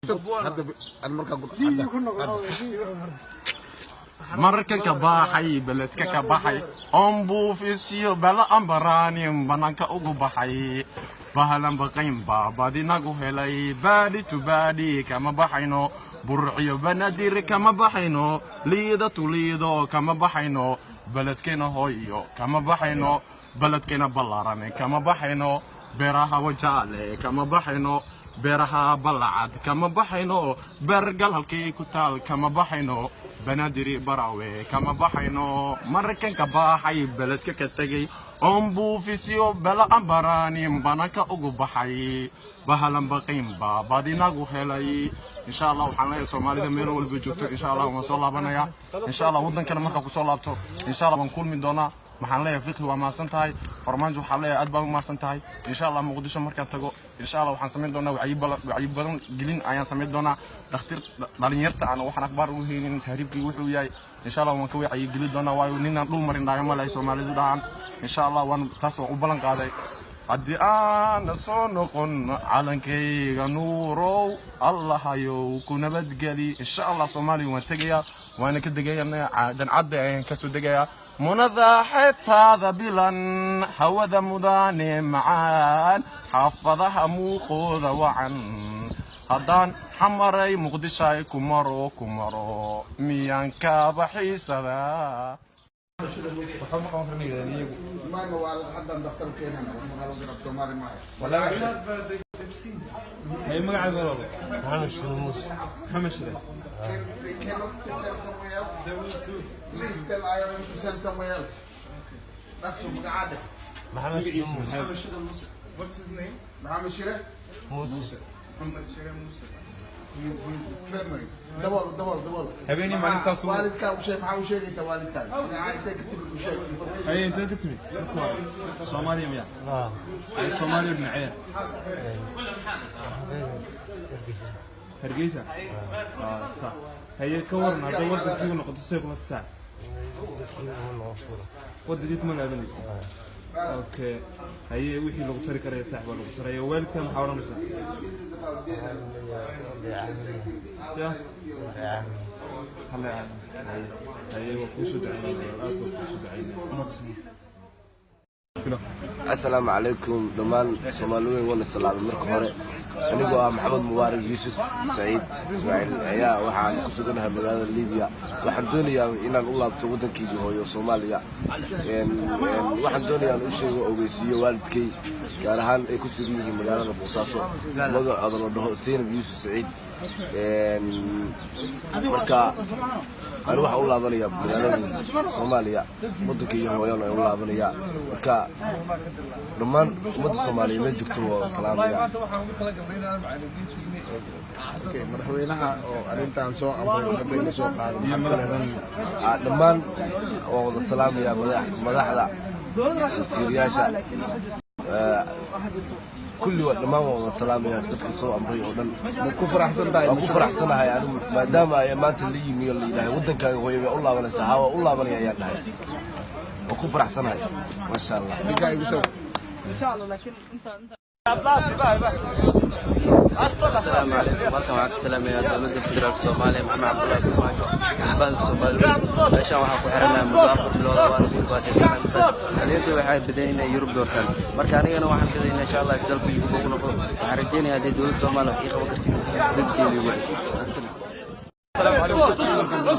Hadda aan markaan ku hadda. Markan ka baxay beledka ka baxay oon buufisyo bala ambaraanin bannaanka ugu baxay bahalan baqayn baa badinagu helay baadhi tu baadhi kama baxayno, Burciyo Banaadir kama baxayno, Liida tu Liido kama baxayno, beledkeena hooyo kama baxayno, beledkeena ballaaran kama baxayno, beeraha Wajaale kama baxayno, beeraha Balacad kama baxayno, Beergal halkii ku taal kama baxayno, Banaadiri Barawe kama baxayno. Markanka baxay beledka ka tegay oon buufisyo bela ambaraanin bananka ugu baxay bahalan baqayn baa badinagu helay. Insha Allah waxaan leeyahay Soomaalida meel walba joogto, insha Allah waan soo laabanayaa. Insha Allah waddankana markaa kusoo laabto, insha Allah waan kulmi doonaa. Waxaan leeyahay Fiqhi, waa mahadsan tahay. Farmaajo waxaan leeyahay, aad baan u mahadsan tahay. Insha Allah Muqdisho markaan tago, insha Allah waxaan samayn doonaa wacyi badan, wacyi badan gelin ayaan samayn doonaa. Dhakhtar dhalinyarta aan waxaan akhbaar u haynin tahriibkii wuxuu yahay, insha Allah waan ka wacyi gelin doonaa, waayo ninaan dhul marin dhaayo ma lahay Soomaalidu dhahaan. Insha Allah waan taas waan u ballan qaaday. Haddii aana soo noqon, calankayga nuurow Allahayow ku nabadgeli. Insha Allah Soomaaliya waan tegayaa, waana ka degayaa, Dancadda ayaan kasoo degayaa. Munada xeebtaada bilan, hawada mudane macaan, xaafadaha muuqooda wacan, haddaan Xamaray Muqdishay ku maro ku maro, miyaan kaaba xiisadaa? Mayma waa haddaan dhakhtar keenana, wax ma qaban karo, Soomaali maaha. Hay, magacaaga walaalo? Maxamed Shire Muuse. Maxamed Shire. They cannot send somewhere else. Please tell IOM to send somewhere else. That's magacaada. Maxamed Shire Muuse. What's his name? Maxamed Shire. Muuse. Maxamed Shire Muuse. He's trembling. Dabool, dabool, dabool. Habeenii maalin saas Waalidkaa u sheeg, maxaa u sheegaysaa waalidkaaga? Magaca intee ka timid u sheeg. Information. Hay, intee ka timid? Soomaaliya miya? Ah. Ay, Soomaaliya dhinacee? Hargeysa. Hargeysa, ah, sax. Haye, ka waran hadda wadankii u noqoto, say kula tasaa? Wadankii uu noqon karo. Wadankii kuma laabanaysa. Okay, haye, wixii lagu tari karaya sax baa lagu taraya. Waalidka maxaa odhanaysaa? This is about dinner. Ya halla haye, haye, waa kuusoo ducaynaya, aad baa kuusoo ducaynaya. Asalaamu calaykum dhammaan Soomaaliweyn, waana salaamay. Marka hore anigoo ah Maxamed Mubaarak Yuusuf Saciid Ismaaciil ayaa waxaan ku suganahay magaalada Libiya. Waxaan doonayaa inaan u laabto waddankaygii hooyo Soomaaliya. Waxaan doonayaa in u sheego, ogeysiiyo waalidkay, gaar ahaan ay ku sugan yihiin magaalada Boosaaso, magacooda la dhaho Zaynab Yuusuf Saciid. Marka ani waxaan u laabanayaa magaalada Soomaaliya, waddankaygii hooyana u laabanayaa. Marka dhammaan ummadda Soomaaliya meel joogto waa salaamaya. Okay, madaxweynaha oo arrintan soo amray ummadda in la soo qaado, maxaad ku leedahay? Ah, dhammaan waan wada salaamayaa, madaxda, wasiiriyaasha, kulli waa dhammaan waan wada salaamayaa, dadka soo amray oo dhan. Ma ku faraxsan tahay? Waan ku faraxsanahay anigu, maadaama ay maanta la yimi oo la yidhaahay waddankaaga hooyo bay u laabanaysaa. Haa, waa u laabanaya ayaan dhahay. Waan ku faraxsanahay, maasha Allah. Ninkaa igu soo Asalaamu calaykum. Halkan waxaan ka salaamayaa dowladda federaalka Soomaaliya, Maxamed Cabdullaahi Farmaajo, banka Soomaaliya. Meeshaan waxaan ku xiranahay muddo 4 bilood, waana ku dhibaataysanaa. Dhalinyarta waxay badeen inay Yurub doortaan. Marka anigana waxaan filayaa insha Allah dalku dib ugu noqdo. Waxaan rajaynayaa hadday dowladda Soomaaliya wax ii qaban kartid, dalkeeda igu cesho. السلام عليكم ورسول الله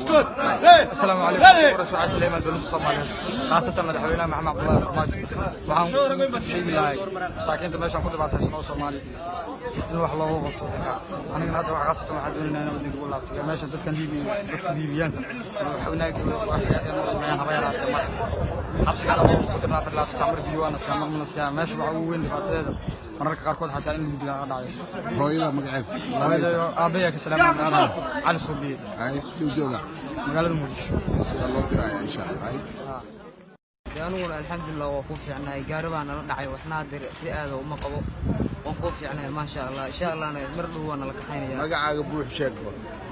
سليمان. Dowladda Soomaaliyeed, khaasatan madaxweynaha Maxamed Cabdullaahi Farmaajo, waxaan sheegi lahay masaakiinta meeshaan ku dhibaataysan oo Soomaali in wax loogu qabto wadanka. Anigana hadda khaasatan waxaan doonaynaa inaan wadanka ugu laabto. Meeshan dadkan Liibiya, dadka Liibiyaanka wax wanaag wax inuu sameeyaan haba yaraatee male. Xabsiga lama ku dirnaa 24 saac, mar biyo waana siyaa, mar mana siyaa. Meesha waxa ugu weyn dhibaatadeeda mararka qaarkood xataa in lagu dilaa dhacayso. Hooyada magaceed? Hooyada aabbayaa ka salaamay, Cali Suubiye. Ay, si u jooga? Magaalada Muqdisho. Sida loo diraya insha Allah. Ay. Dee aniguna alxamdulilah waa kuu fiicnahay. Gaari baa nala dhacay, waxna hadeer si aada uma qabo. Waan kuu fiicnahay, maasha Allah. Insha Allahna mar dhow waa nala kaxaynaya. Magacaaga buux sheeg.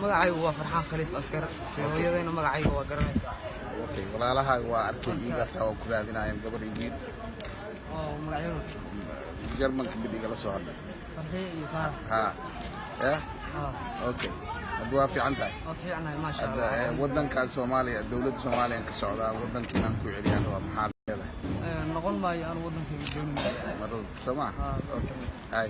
Magacaygu waa Farxaan Khaliif Askar. Dee hooyadayna magacayga waa garanaysaa. Okay, walaalahaaga waa arkay, iiga hataa waa ku raadinayaan, gabar iyo wiil. Oo magacyadu? Jarmalka mid igala soo hadlay. Farxiye iyo Faarax. Ha ya. Ah. Okay, hadda waa fiican tahay. Waa fiicnahay, maasha Hadda Allah. wadankaas Soomaaliya, dowladda Soomaaliya ka socdaa, wadankiinaan ku celiyaan waa maxaa leedahay? Noqon maayo, aan wadankayga doonin. Mar soo ma? Ah. Okay, hay.